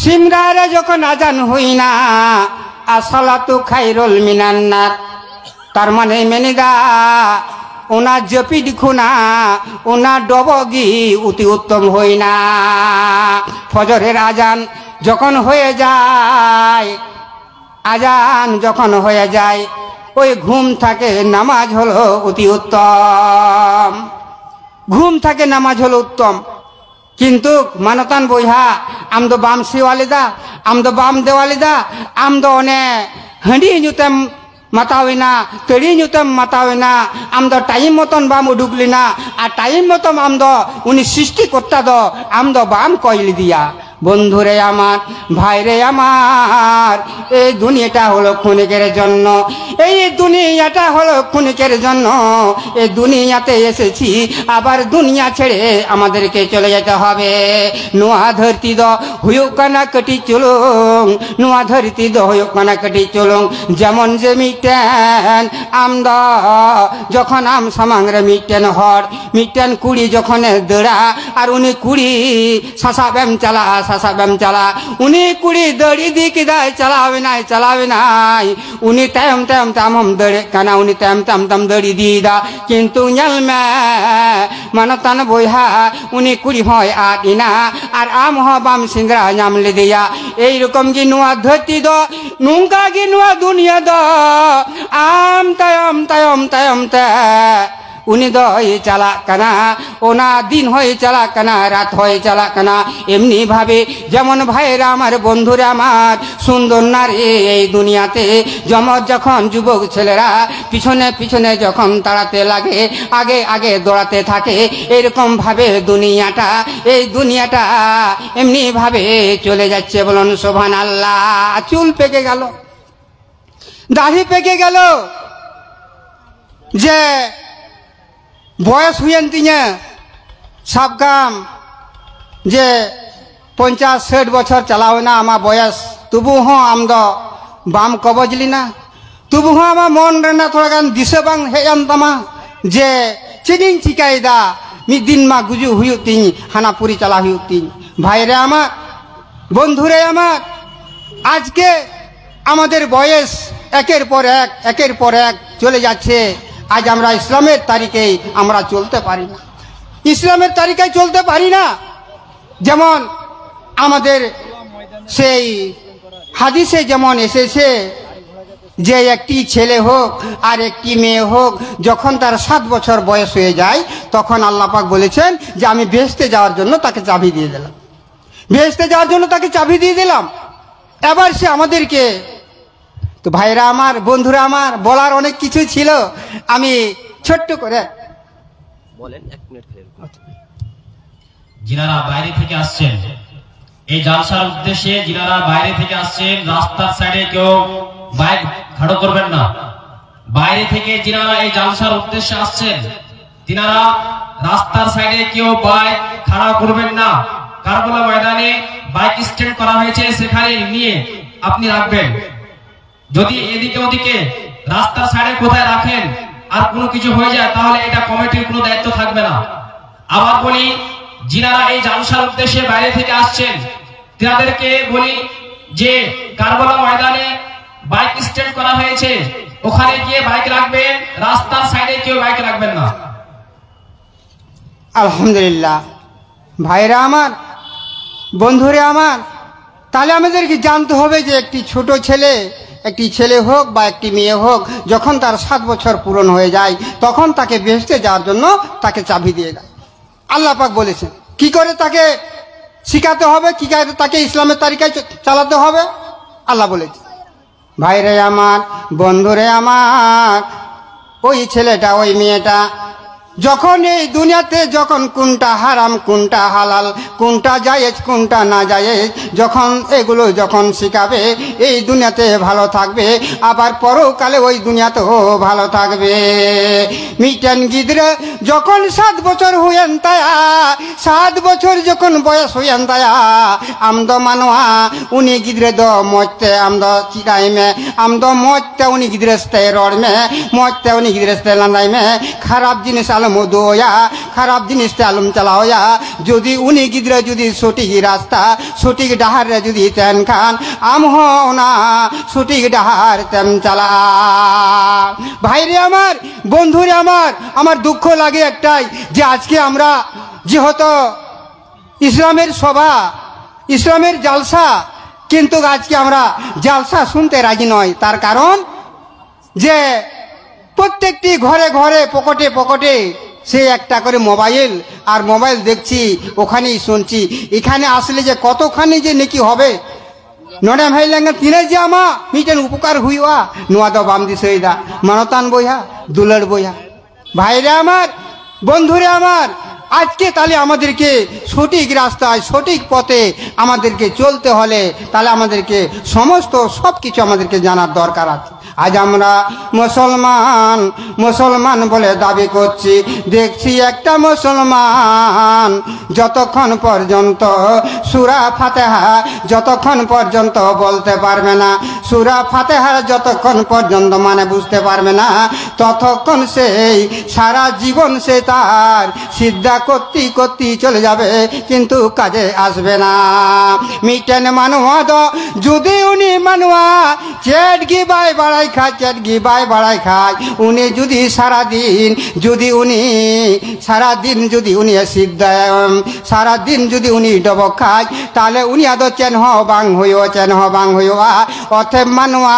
ᱥᱤᱢᱨᱟ ᱨᱮ ᱡᱚᱠᱷᱚᱱ ᱟᱡᱟᱱ ᱦᱩᱭᱱᱟ, ᱟᱥᱟᱞᱟᱛᱩ ᱠᱷᱟᱭᱨᱩᱞ ᱢᱤᱱᱟᱱᱱᱟᱨ, ᱛᱟᱨ ᱢᱟᱱᱮ ᱢᱮᱱᱮᱫᱟ, ᱚᱱᱟ ᱡᱟᱹᱯᱤᱫ ᱠᱷᱚᱱᱟᱜ ᱚᱱᱟ ᱰᱚᱵᱚᱜ ᱜᱮ ᱚᱛᱤ ᱩᱛᱛᱚᱢ ᱦᱩᱭᱱᱟ᱾ ᱯᱷᱚᱡᱚᱨᱮᱨ ᱟᱡᱟᱱ ᱡᱚᱠᱷᱚᱱ ᱦᱩᱭ ᱡᱟᱭ, ᱟᱡᱟᱱ ᱡᱚᱠᱷᱚᱱ ᱦᱩᱭ ᱡᱟᱭ, ᱳᱭ ᱜᱷᱩᱢ ᱛᱷᱟᱠᱮ ᱱᱟᱢᱟᱡ ᱦᱚᱞᱚ ᱚᱛᱤ ᱩᱛᱛᱚᱢ, ᱜᱷᱩᱢ ᱛᱷᱟᱠᱮ ᱱᱟᱢᱟᱡ ᱦᱚᱞᱚ ᱩᱛᱛᱚᱢ᱾ ᱠᱤᱱᱛᱩ ᱢᱟᱱᱚᱛᱟᱱ ᱵᱚᱭᱦᱟ, ᱟᱢ ᱫᱚ ᱵᱟᱢ ᱥᱮᱣᱟ ᱞᱮᱫᱟ, ᱟᱢ ᱫᱚ ᱵᱟᱢ ᱫᱮᱣᱟ ᱞᱮᱫᱟ, ᱟᱢ ᱫᱚ ᱚᱱᱮ ᱦᱟᱺᱰᱤ ᱧᱩᱛᱮᱢ ᱢᱟᱛᱟᱣᱮᱱᱟ, ᱛᱟᱹᱲᱤ ᱧᱩᱛᱮᱢ ᱢᱟᱛᱟᱣᱮᱱᱟ, ᱟᱢ ᱫᱚ ᱴᱟᱭᱤᱢ ᱢᱚᱛᱚᱱ ᱵᱟᱢ ᱩᱰᱩᱠ ᱞᱮᱱᱟ, ᱟᱨ ᱴᱟᱭᱤᱢ ᱢᱚᱛᱚᱱ ᱟᱢ ᱫᱚ ᱩᱱᱤ ᱥᱨᱤᱥᱴᱤ ᱠᱚᱨᱛᱟ ᱫᱚ ᱟᱢ ᱫᱚ ᱵᱟᱢ ᱠᱚᱭ ᱞᱮᱫᱮᱭᱟ᱾ বন্ধুরে আমার, ভাইরে আমার, এই দুনিয়াটা হলো ক্ষণিকের জন্য, এই দুনিয়াটা হলো ক্ষণিকের জন্য। এই দুনিয়াতে এসেছি, আবার দুনিয়া ছেড়ে আমাদেরকে চলে যেতে হবে। ᱱᱚᱣᱟ ᱫᱷᱟᱹᱨᱛᱤ ᱫᱚ ᱦᱩᱭᱩᱜ ᱠᱟᱱᱟ ᱠᱟᱹᱴᱤᱡ ᱪᱩᱞᱩᱝ, ᱱᱚᱣᱟ ᱫᱷᱟᱹᱨᱛᱤ ᱫᱚ ᱦᱩᱭᱩᱜ ᱠᱟᱱᱟ ᱠᱟᱹᱴᱤᱡ ᱪᱩᱞᱩᱝ᱾ ᱡᱮᱢᱚᱱ ᱡᱮ ᱢᱤᱫᱴᱮᱱ ᱟᱢ ᱫᱚ ᱡᱚᱠᱷᱚᱱ ᱟᱢ ᱥᱟᱢᱟᱝ ᱨᱮ ᱢᱤᱫᱴᱮᱱ ᱦᱚᱲ, ᱢᱤᱫᱴᱮᱱ ᱠᱩᱲᱤ ᱡᱚᱠᱷᱚᱱᱮ ᱫᱟᱹᱲᱟ, ᱟᱨ ᱩᱱᱤ ᱠᱩᱲᱤ ᱥᱟᱥᱟᱵ ᱮᱢ ᱪᱟᱞᱟᱜᱼᱟ, ᱥᱟᱥᱟᱵ ᱮᱢ ᱪᱟᱞᱟᱜᱼᱟ, ᱩᱱᱤ ᱠᱩᱲᱤ ᱫᱟᱹᱲ ᱤᱫᱤ ᱠᱮᱫᱟᱭ, ᱪᱟᱞᱟᱣ ᱮᱱᱟᱭ, ᱪᱟᱞᱟᱣ ᱮᱱᱟᱭ, ᱩᱱᱤ ᱛᱟᱭᱚᱢ ᱛᱟᱭᱚᱢ ᱛᱮ ᱟᱢ ᱦᱚᱢ ᱫᱟᱹᱲᱮᱫ ᱠᱟᱱᱟ, ᱩᱱᱤ ᱛᱟᱭᱚᱢ ᱛᱟᱭᱚᱢ ᱛᱮᱢ ᱫᱟᱹᱲ ᱤᱫᱤᱭᱮᱫᱟ᱾ ᱠᱤᱱᱛᱩ ᱧᱮᱞ ᱢᱮ, ᱢᱟᱱᱚᱛᱟᱱ ᱵᱚᱭᱦᱟ, ᱩᱱᱤ ᱠᱩᱲᱤ ᱦᱚᱸᱭ ᱟᱫ ᱮᱱᱟ ᱟᱨ ᱟᱢ ᱦᱚᱸ ᱵᱟᱢ ᱥᱮᱸᱫᱽᱨᱟ ᱧᱟᱢ ᱞᱮᱫᱮᱭᱟ᱾ ᱮᱭ ᱨᱚᱠᱚᱢ ᱜᱮ ᱱᱚᱣᱟ ᱫᱷᱟᱹᱨᱛᱤ ᱫᱚ, ᱱᱚᱝᱠᱟ ᱜᱮ ᱱᱚᱣᱟ ᱫᱩᱱᱤᱭᱟᱹ ᱫᱚ ᱟᱢ ᱛᱟᱭᱚᱢ, ᱛᱟᱭᱚᱢ, ᱛᱟᱭᱚᱢ ᱛᱮ ᱩᱱᱤ ᱫᱚᱭ ᱪᱟᱞᱟᱜ ᱠᱟᱱᱟ, ᱚᱱᱟ ᱫᱤᱱ ᱦᱚᱸᱭ ᱪᱟᱞᱟᱜ ᱠᱟᱱᱟ, ᱨᱟᱛ ᱦᱚᱸᱭ ᱪᱟᱞᱟᱜ ᱠᱟᱱᱟ᱾ ᱮᱢᱱᱤ ᱵᱷᱟᱵᱮ ᱡᱮᱢᱚᱱ ᱵᱷᱟᱭᱨᱟ ᱟᱢᱟᱨ, ᱵᱚᱱᱫᱷᱩᱨᱟ ᱟᱢᱟᱨ, ᱥᱩᱱᱫᱚᱨ ᱱᱟᱨᱤ এই দুনিয়াতে, যেমন যখন যুবক ছেলেরা পিছনে পিছনে যখন তাড়াতে লাগে, আগে আগে দৌড়াতে থাকে, এরকম ভাবে দুনিয়াটা, এই দুনিয়াটা এমনি ভাবে চলে যাচ্ছে। বলুন সুবহানাল্লাহ। চুল পেকে গেল, দাড়ি পেকে গেল, যে ᱵᱚᱭᱮᱥ ᱦᱩᱭᱮᱱ ᱛᱤᱧᱟᱹ, ᱥᱟᱵ ᱠᱟᱢ ᱡᱮ ᱯᱚᱧᱪᱟᱥ ᱥᱟᱴ ᱵᱚᱪᱷᱚᱨ ᱪᱟᱞᱟᱣ ᱮᱱᱟ ᱟᱢᱟᱜ ᱵᱚᱭᱮᱥ, ᱛᱚᱵᱩ ᱦᱚᱸ ᱟᱢ ᱫᱚ ᱵᱟᱢ ᱠᱚᱵᱚᱡ ᱞᱮᱱᱟ, ᱛᱚᱵᱩ ᱦᱚᱸ ᱟᱢᱟᱜ ᱢᱚᱱ ᱨᱮᱱᱟᱜ ᱛᱷᱚᱲᱟ ᱜᱟᱱ ᱫᱤᱥᱟᱹ ᱵᱟᱝ ᱦᱮᱡ ᱟᱱ ᱛᱟᱢᱟ ᱡᱮ ᱪᱮᱫ ᱤᱧ ᱪᱤᱠᱟᱹᱭᱮᱫᱟ, ᱢᱤᱫ ᱫᱤᱱ ᱢᱟ ᱜᱩᱡᱩᱜ ᱦᱩᱭᱩᱜ ᱛᱤᱧ, ᱦᱟᱱᱟ ᱯᱩᱨᱤ ᱪᱟᱞᱟᱣ ᱦᱩᱭᱩᱜ ᱛᱤᱧ᱾ ভাইরে আমার, বন্ধুরে আমার, আজকে আমাদের বয়স একের পর এক, একের পর এক চলে যাচ্ছে। আজ আমরা ইসলামের তারিখেই আমরা চলতে পারি না, ইসলামের তারিকায় চলতে পারি না। যেমন আমাদের সেই হাদিসে যেমন এসেছে যে একটি ছেলে হোক আর একটি মেয়ে হোক, যখন তার সাত বছর বয়স হয়ে যায়, তখন আল্লাহ পাক বলেছেন যে আমি বেহেশতে যাওয়ার জন্য তাকে চাবি দিয়ে দিলাম, বেহেশতে যাওয়ার জন্য তাকে চাবি দিয়ে দিলাম। এবার সে আমাদেরকে, তো ভাইরা আমার, বন্ধুরা আমার, বলার অনেক কিছু ছিল, আমি ছোট্ট করে বলেন, এক মিনিট খালি। যিনারা বাইরে থেকে আসছেন, এই জালসার উদ্দেশ্যে যিনারা বাইরে থেকে আসছেন, রাস্তার সাইডে কেউ বাইক খাড়ো করবেন না। বাইরে থেকে যিনারা এই জালসার উদ্দেশ্যে আসছেন, তিনারা রাস্তার সাইডে কেউ বাইক খাড়া করবেন না। কারবালা ময়দানে বাইক স্ট্যান্ড করা হয়েছে, সেখানে নিয়ে আপনি রাখবেন। যদি এদিকে ওদিকে রাস্তার সাইডে কোথায় রাখেন আর কোনো কিছু হয়ে যায়, তাহলে এটা কমিটির কোনো দায়িত্ব থাকবে না। আবার বলি, যিনারা এই জালসার উদ্দেশ্যে বাইরে থেকে আসছেন, তিনাদেরকে বলি যে কারবালা ময়দানে বাইক স্ট্যান্ড করা হয়েছে, ওখানে গিয়ে বাইক রাখবেন, রাস্তার সাইডে কেউ বাইক রাখবেন না। আলহামদুলিল্লাহ। ভাইরা আমার, বন্ধুরে আমার, তাহলে আমাদেরকে জানতে হবে যে একটি ছোট ছেলে একটি ছেলে হোক বা একটি মেয়ে হোক, যখন তার সাত বছর পূরণ হয়ে যায়, তখন তাকে বেহেশতে যাওয়ার জন্য তাকে চাবি দিয়ে দেয়। আল্লাহ পাক বলেছেন, কি করে তাকে শিখাতে হবে, কি করে তাকে ইসলামের তরিকায় চ-, চালাতে হবে, আল্লাহ বলেছেন। ভাইরে আমার, বন্ধুরে আমার, ওই ছেলেটা, ওই মেয়েটা যখন এই দুনিয়াতে যখন কোনটা হারাম, কোনটা হালাল, কোনটা জায়েজ, কোনটা না জায়েজ, যখন এগুলো যখন শিখাবে, এই দুনিয়াতে ভালো থাকবে, আবার পরকালে ওই দুনিয়াতেও ভালো থাকবে। ᱢᱤᱫᱴᱮᱱ ᱜᱤᱫᱽᱨᱟᱹ ᱡᱚᱠᱷᱚᱱ ᱥᱟᱛ ᱵᱚᱪᱷᱚᱨ ᱦᱩᱭᱮᱱ ᱛᱟᱭᱟ, ᱥᱟᱛ ᱵᱚᱪᱷᱚᱨ ᱡᱚᱠᱷᱚᱱ ᱵᱚᱭᱚᱥ ᱦᱩᱭᱮᱱ ᱛᱟᱭᱟ, ᱟᱢ ᱫᱚ ᱢᱟᱱᱣᱟ, ᱩᱱᱤ ᱜᱤᱫᱽᱨᱟᱹ ᱫᱚ ᱢᱚᱡᱽ ᱛᱮ ᱟᱢ ᱫᱚ ᱪᱮᱫ ᱟᱭ ᱢᱮ, ᱟᱢ ᱫᱚ ᱢᱚᱡᱽ ᱛᱮ ᱩᱱᱤ ᱜᱤᱫᱽᱨᱟᱹ ᱥᱟᱛᱮ ᱨᱚᱲ ᱢᱮ, ᱢᱚᱡᱽ ᱛᱮ ᱩᱱᱤ ᱜᱤᱫᱽᱨᱟᱹ ᱥᱟᱛᱮ ᱞᱟᱸᱫᱟᱭ ᱢᱮ᱾ ᱠᱷᱟᱨᱟᱯ ᱡᱤᱱᱤᱥ ᱟᱞᱚᱢ ᱩᱫᱩᱜ ᱟᱭᱟ, ᱠᱷᱟᱨᱟᱯ ᱡᱤᱱᱤᱥ ᱛᱮ ᱟᱞᱚᱢ ᱪᱟᱞᱟᱣ ᱟᱭᱟ᱾ ᱡᱩᱫᱤ ᱩᱱᱤ ᱜᱤᱫᱽᱨᱟᱹ ᱡᱩᱫᱤ ᱥᱚᱴᱷᱤᱠ ᱨᱟᱥᱛᱟ, ᱥᱚᱴᱷᱤᱠ ᱰᱟᱦᱟᱨ ᱨᱮ ᱡᱩᱫᱤ ᱛᱟᱦᱮᱱ ᱠᱷᱟᱱ, ᱟᱢ ᱦᱚᱸ ᱚᱱᱟ ᱥᱚᱴᱷᱤᱠ ᱰᱟᱦᱟᱨ ᱛᱮᱢ ᱪᱟᱞᱟᱜᱼᱟ᱾ ভাইরে আমার, বন্ধুরে আমার, আমার দুঃখ লাগে একটাই যে আজকে আমরা যেহেতু ইসলামের সভা, ইসলামের জালসা, কিন্তু আজকে আমরা জালসা শুনতে রাজি নয়। তার কারণ যে প্রত্যেকটি ঘরে ঘরে, পকেটে পকেটে সে একটা করে মোবাইল, আর মোবাইল দেখছি, ওখানেই শুনছি। এখানে আসলে যে কতখানি যে নেকি হবে, ᱱᱚᱰᱮᱢ ᱦᱮᱡ ᱞᱮᱱᱠᱷᱟᱱ ᱛᱤᱱᱟᱹᱜ ᱡᱮ ᱟᱢᱟᱜ ᱢᱤᱫᱴᱮᱱ ᱩᱯᱚᱠᱟᱨ ᱦᱩᱭᱩᱜᱼᱟ, ᱱᱚᱣᱟ ᱫᱚ ᱵᱟᱢ ᱫᱤᱥᱟᱹᱭᱮᱫᱟ᱾ ᱢᱟᱱᱚᱛᱟᱱ ᱵᱚᱭᱦᱟ, ᱫᱩᱞᱟᱹᱲ ᱵᱚᱭᱦᱟ, ভাইরে আমার, বন্ধুরে আমার, আজকে তাহলে আমাদেরকে সঠিক রাস্তায়, সঠিক পথে আমাদেরকে চলতে হলে তাহলে আমাদেরকে সমস্ত সব কিছু আমাদেরকে জানার দরকার আছে। আজ আমরা মুসলমান, মুসলমান বলে দাবি করছি, দেখছি একটা মুসলমান যতক্ষণ পর্যন্ত সুরা ফাতেহা যতক্ষণ পর্যন্ত বলতে পারবে না, সুরা ফাতেহা যতক্ষণ পর্যন্ত মানে বুঝতে পারবে না, ততক্ষণ সেই সারা জীবন সে তার সিজদা করতে করতে চলে যাবে, কিন্তু কাজে আসবে না। ᱢᱤᱫᱴᱮᱱ ᱢᱟᱱᱣᱟ ᱫᱚ ᱡᱩᱫᱤ ᱩᱱᱤ ᱢᱟᱱᱣᱟ ᱪᱮᱫ ᱜᱮ ᱵᱟᱭ ᱵᱟᱲᱟᱭᱟ, ᱠᱷᱟᱡ, ᱪᱮᱫ ᱜᱮ ᱵᱟᱭ ᱵᱟᱲᱟᱭ ᱠᱷᱟᱡ, ᱩᱱᱤ ᱡᱩᱫᱤ ᱥᱟᱨᱟ ᱫᱤᱱ, ᱡᱩᱫᱤ ᱩᱱᱤ ᱥᱟᱨᱟ ᱫᱤᱱ ᱡᱩᱫᱤ ᱩᱱᱤ ᱥᱤᱫᱽᱫᱷᱟᱭ, ᱥᱟᱨᱟ ᱫᱤᱱ ᱡᱩᱫᱤ ᱩᱱᱤ ᱰᱚᱵᱚᱜ ᱠᱷᱟᱡ, ᱛᱟᱦᱞᱮ ᱩᱱᱤᱭᱟᱜ ᱫᱚ ᱪᱮᱫ ᱦᱚᱸ ᱵᱟᱝ ᱦᱩᱭᱩᱜᱼᱟ, ᱪᱮᱫ ᱦᱚᱸ ᱵᱟᱝ ᱦᱩᱭᱩᱜᱼᱟ᱾ ᱚᱛᱮᱵ ᱢᱟᱱᱣᱟ,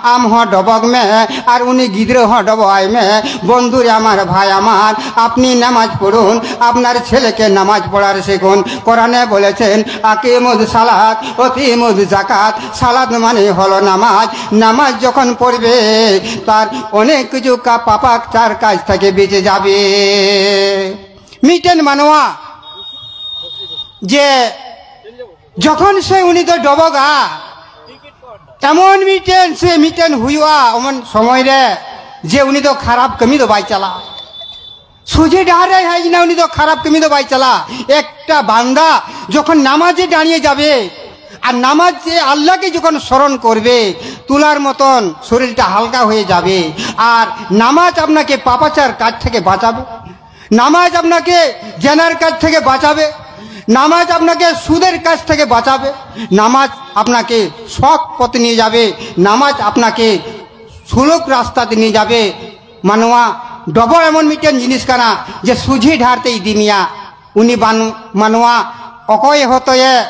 ᱟᱢ ᱦᱚᱸ ᱰᱚᱵᱚᱜ ᱢᱮ ᱟᱨ ᱩᱱᱤ ᱜᱤᱫᱽᱨᱟᱹ ᱦᱚᱸ ᱰᱚᱵᱚᱜ ᱟᱭ ᱢᱮ᱾ ᱵᱚᱱᱫᱷᱩ ᱨᱮ ᱟᱢᱟᱨ ᱵᱷᱟᱭ ᱟᱢᱟᱨ, আপনি নামাজ পড়ুন, আপনার ছেলেকে নামাজ পড়ার শিখুন। কোরআনে বলেছেন, আকিমুদ সালাত, অতিমুদ জাকাত। সালাত মানে হলো নামাজ। নামাজ যখন পড়বে, তার অনেক কিছু কা-, পাপাচার কাজ থেকে বেঁচে যাবে। ᱢᱤᱫᱴᱮᱱ ᱢᱟᱱᱣᱟ ᱡᱮ ᱡᱚᱠᱷᱚᱱ ᱥᱮ ᱩᱱᱤ ᱫᱚ ᱰᱚᱵᱚᱜᱟ, ᱮᱢᱚᱱ ᱢᱤᱫᱴᱮᱱ ᱥᱮ ᱢᱤᱫᱴᱮᱱ ᱦᱩᱭᱩᱜᱼᱟ, ᱮᱢᱚᱱ ᱥᱚᱢᱚᱭ ᱨᱮ ᱡᱮ ᱩᱱᱤ ᱫᱚ ᱠᱷᱟᱨᱟᱯ ᱠᱟᱹᱢᱤ ᱫᱚ ᱵᱟᱭ ᱪᱟᱞᱟᱜᱼᱟ᱾ ᱥᱚᱡᱷᱮ ᱰᱟᱦᱟᱨ ᱨᱮ ᱦᱮᱡ ᱮᱱᱟ, ᱩᱱᱤ ᱫᱚ ᱠᱷᱟᱨᱟᱯ ᱠᱟᱹᱢᱤ ᱫᱚ ᱵᱟᱭ ᱪᱟᱞᱟᱜᱼᱟ᱾ একটা বান্দা যখন নামাজে দাঁড়িয়ে যাবে আর নামাজে আল্লাহকে যখন স্মরণ করবে, তুলার মতন শরীরটা হালকা হয়ে যাবে। আর নামাজ আপনাকে পাপাচার কাজ থেকে বাঁচাবে। নামাজ আপনাকে জেনার কাজ থেকে বাঁচাবে। নামাজ আপনাকে সুদের কাজ থেকে বাঁচাবে। নামাজ আপনাকে সৎ পথে নিয়ে যাবে। নামাজ আপনাকে সুলভ রাস্তাতে নিয়ে যাবে। ᱢᱟᱱᱣᱟ, ᱰᱚᱵᱚᱜ ᱮᱢᱚᱱ ᱢᱤᱫᱴᱮᱱ ᱡᱤᱱᱤᱥ ᱠᱟᱱᱟ ᱡᱮ ᱥᱚᱡᱷᱮ ᱰᱟᱦᱟᱨ ᱛᱮ ᱤᱫᱤ ᱢᱮᱭᱟ᱾ ᱩᱱᱤ ᱵᱟᱱ-, ᱢᱟᱱᱣᱟ ᱚᱠᱚᱭ ᱦᱚᱛᱚᱭᱮ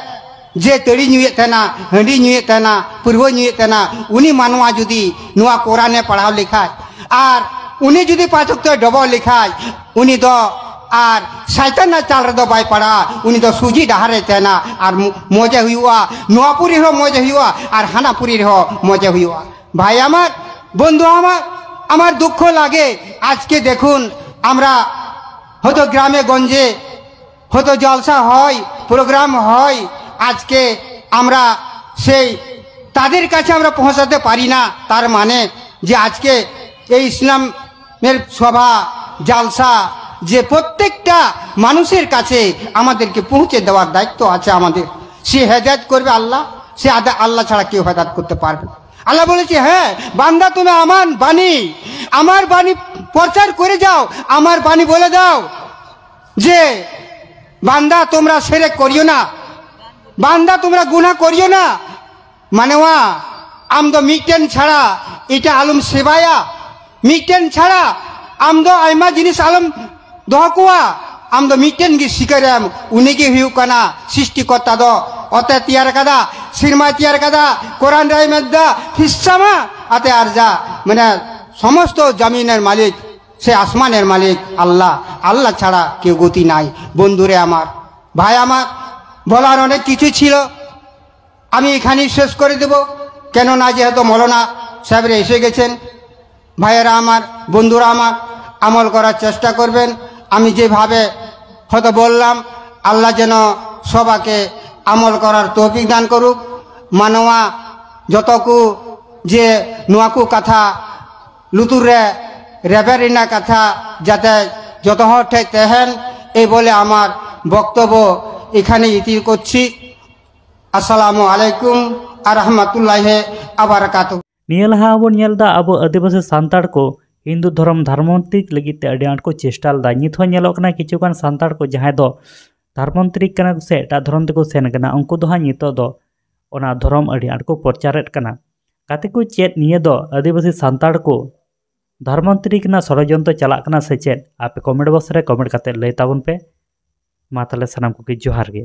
ᱡᱮ ᱛᱟᱹᱲᱤ ᱧᱩᱭᱮᱫ ᱛᱟᱦᱮᱱᱟ, ᱦᱟᱺᱰᱤ ᱧᱩᱭᱮᱫ ᱛᱟᱦᱮᱱᱟ, ᱯᱟᱹᱨᱣᱟᱹ ᱧᱩᱭᱮᱫ ᱛᱟᱦᱮᱱᱟ, ᱩᱱᱤ ᱢᱟᱱᱣᱟ ᱡᱩᱫᱤ ᱱᱚᱣᱟ ᱠᱳᱨᱟᱱᱮ ᱯᱟᱲᱦᱟᱣ ᱞᱮᱠᱷᱟᱡ ᱟᱨ ᱩᱱᱤ ᱡᱩᱫᱤ ᱯᱟᱸᱪ ᱚᱠᱛᱚᱭ ᱰᱚᱵᱚᱜ ᱞᱮᱠᱷᱟᱡ, ᱩᱱᱤ ᱫᱚ ᱟᱨ ᱥᱟᱭᱛᱟᱱᱟᱜ ᱪᱟᱞ ᱨᱮᱫᱚ ᱵᱟᱭ ᱯᱟᱲᱟᱜᱼᱟ᱾ ᱩᱱᱤ ᱫᱚ ᱥᱚᱡᱷᱮ ᱰᱟᱦᱟᱨ ᱨᱮ ᱛᱟᱦᱮᱱᱟ ᱟᱨ ᱢᱚ-, ᱢᱚᱡᱮ ᱦᱩᱭᱩᱜᱼᱟ᱾ ᱱᱚᱣᱟ ᱯᱩᱨᱤ ᱨᱮᱦᱚᱸ ᱢᱚᱡᱮ ᱦᱩᱭᱩᱜᱼᱟ ᱟᱨ ᱦᱟᱱᱟ ᱯᱩᱨᱤ ᱨᱮᱦᱚᱸ ᱢᱚᱡᱮ ᱦᱩᱭᱩᱜᱼᱟ᱾ ভাই আমার, বন্ধু আমার, আমার দুঃখ লাগে। আজকে দেখুন, আমরা হয়তো গ্রামে গঞ্জে হয়তো জলসা হয়, প্রোগ্রাম হয়, আজকে আমরা সেই তাদের কাছে আমরা পৌঁছাতে পারি না। তার মানে যে আজকে এই ইসলামের সভা, জালসা, যে প্রত্যেকটা মানুষের কাছে আমাদেরকে পৌঁছে দেওয়ার দায়িত্ব আছে আমাদের। সে হেদায়েত করবে আল্লাহ, সে আদা-, আল্লাহ ছাড়া কেউ হেদায়েত করতে পারবে না। আল্লাহ বলেছে, "হ্যাঁ বান্দা, তুমি আমার বাণী, আমার বাণী প্রচার করে যাও, আমার বাণী বলে দাও যে বান্দা তোমরা সেরে করিও না, বান্দা তোমরা গুনাহ করিও না।" মানে ওয়া ᱟᱢ ᱫᱚ ᱢᱤᱫᱴᱮᱱ ᱪᱷᱟᱲᱟ ᱮᱴᱟᱜ ᱟᱞᱚᱢ ᱥᱮᱵᱟᱭᱟ, ᱢᱤᱫᱴᱮᱱ ᱪᱷᱟᱲᱟ ᱟᱢ ᱫᱚ ᱟᱭᱢᱟ ᱡᱤᱱᱤᱥ ᱟᱞᱚᱢ ᱫᱚᱦᱚ ᱠᱚᱣᱟ, ᱟᱢ ᱫᱚ ᱢᱤᱫᱴᱮᱱ ᱜᱮ ᱥᱤᱠᱟᱹᱨᱮᱢ, ᱩᱱᱤ ᱜᱮ ᱦᱩᱭᱩᱜ ᱠᱟᱱᱟ ᱥᱨᱤᱥᱴᱤᱠᱚᱨᱛᱟ ᱫᱚ᱾ ᱚᱛᱮ ᱛᱮᱭᱟᱨ ᱠᱟᱫᱟ, ᱥᱮᱨᱢᱟᱭ ᱛᱮᱭᱟᱨ ᱠᱟᱫᱟ, ᱠᱚᱨᱟᱱ ᱨᱮᱭ ᱢᱮᱱᱫᱟ, ᱯᱷᱤᱥᱥᱟᱢᱟ ᱟᱛᱮ ᱟᱨᱡᱟ, ᱢᱟᱱᱮ ᱥᱚᱢᱚᱥᱛᱚ ᱡᱟᱢᱤᱱᱮᱨ ᱢᱟᱹᱞᱤᱠ ᱥᱮ ᱟᱥᱢᱟᱱᱮᱨ ᱢᱟᱹᱞᱤᱠ ᱟল্লাহ, আল্লাহ ছাড়া কেউ গতি নাই। বন্ধুরে আমার, ভাই আমার, বলার অনেক কিছু ছিল, আমি এখানেই শেষ করে দেব, কেননা যেহেতু মৌলানা সাহেবরা এসে গেছেন। ভাইয়েরা আমার, বন্ধুরা আমার, আমল করার চেষ্টা করবেন। আমি যেভাবে হয়তো বললাম, আল্লাহ যেন সবাকে আমল করার তৌফিক দান করুক। ᱢᱟᱱᱣᱟ ᱡᱚᱛᱚ ᱠᱚ ᱡᱮ ᱱᱚᱣᱟ ᱠᱚ ᱠᱟᱛᱷᱟ ᱞᱩᱛᱩᱨ ᱨᱮ ᱨᱮᱵᱮᱫ ᱨᱮᱱᱟᱜ ᱠᱟᱛᱷᱟ ᱡᱟᱛᱮ ᱡᱚᱛᱚ ᱦᱚᱲ ᱴᱷᱮᱱ ᱛᱟᱦᱮᱱ, ᱮᱭ ᱵᱚᱞᱮ ᱟᱢᱟᱨ ᱵᱚᱠᱛᱚᱵᱵᱚ ᱮᱠᱷᱟᱱᱮ ᱤᱛᱤ ᱠᱚᱨᱪᱷᱤ᱾ ᱟᱥᱥᱟᱞᱟᱢᱩ ᱟᱞᱟᱭᱠᱩᱢ ᱟᱨ ᱨᱟᱦᱢᱟᱛᱩᱞᱞᱟᱦᱤ ᱟᱵᱟᱨᱟᱠᱟᱛᱩ᱾ ᱱᱤᱭᱟᱹ ᱞᱟᱦᱟ ᱦᱚᱸᱵᱚᱱ ᱧᱮᱞ ᱮᱫᱟ, ᱟᱵᱚ ᱟᱹᱫᱤᱵᱟᱹᱥᱤ ᱥᱟᱱᱛᱟᱲ ᱠᱚ ᱦᱤᱱᱫᱩ ᱫᱷᱚᱨᱚᱢ ᱫᱷᱚᱨᱢᱚᱱᱛᱨᱤᱠ ᱞᱟᱹᱜᱤᱫ ᱛᱮ ᱟᱹᱰᱤ ᱟᱸᱴ ᱠᱚ ᱪᱮᱥᱴᱟ ᱞᱮᱫᱟ᱾ ᱱᱤᱛ ᱦᱚᱸ ᱧᱮᱞᱚᱜ ᱠᱟᱱᱟ, ᱠᱤᱪᱷᱩ ᱜᱟᱱ ᱥᱟᱱᱛᱟᱲ ᱠᱚ ᱡᱟᱦᱟᱸᱭ ᱫᱚ ᱫᱷᱚᱨᱢᱚᱱᱛᱨᱤᱠ ᱠᱟᱱᱟ ᱠᱚ ᱥᱮ ᱮᱴᱟᱜ ᱫᱷᱚᱨᱚᱢ ᱛᱮᱠᱚ ᱥᱮᱱ ᱠᱟᱱᱟ, ᱩᱱᱠᱩ ᱫᱚ ᱦᱟᱸᱜ ᱱᱤᱛᱚᱜ ᱫᱚ ᱚᱱᱟ ᱫᱷᱚᱨᱚᱢ ᱟᱹᱰᱤ ᱟᱸᱴ ᱠᱚ ᱯᱨᱚᱪᱟᱨᱮᱫ ᱠᱟᱱᱟ᱾ ᱜᱟᱛᱮ ᱠᱚ, ᱪᱮᱫ ᱱᱤᱭᱟᱹ ᱫᱚ ᱟᱹᱫᱤᱵᱟᱹᱥᱤ ᱥᱟᱱᱛᱟᱲ ᱠᱚ ᱫᱷᱚᱨᱢᱚᱱᱛᱨᱤᱠ ᱨᱮᱱᱟᱜ ᱥᱚᱲᱚᱡᱚᱱᱛᱨᱚ ᱪᱟᱞᱟᱜ ᱠᱟᱱᱟ ᱥᱮ ᱪᱮᱫ? ᱟᱯᱮ comment box ᱨᱮ comment ᱠᱟᱛᱮ ᱞᱟᱹᱭ ᱛᱟᱵᱚᱱ ᱯᱮ᱾ ᱢᱟ ᱛᱟᱦᱞᱮ ᱥᱟᱱᱟᱢ ᱠᱚᱜᱮ ᱡᱚᱦᱟᱨ ᱜᱮ᱾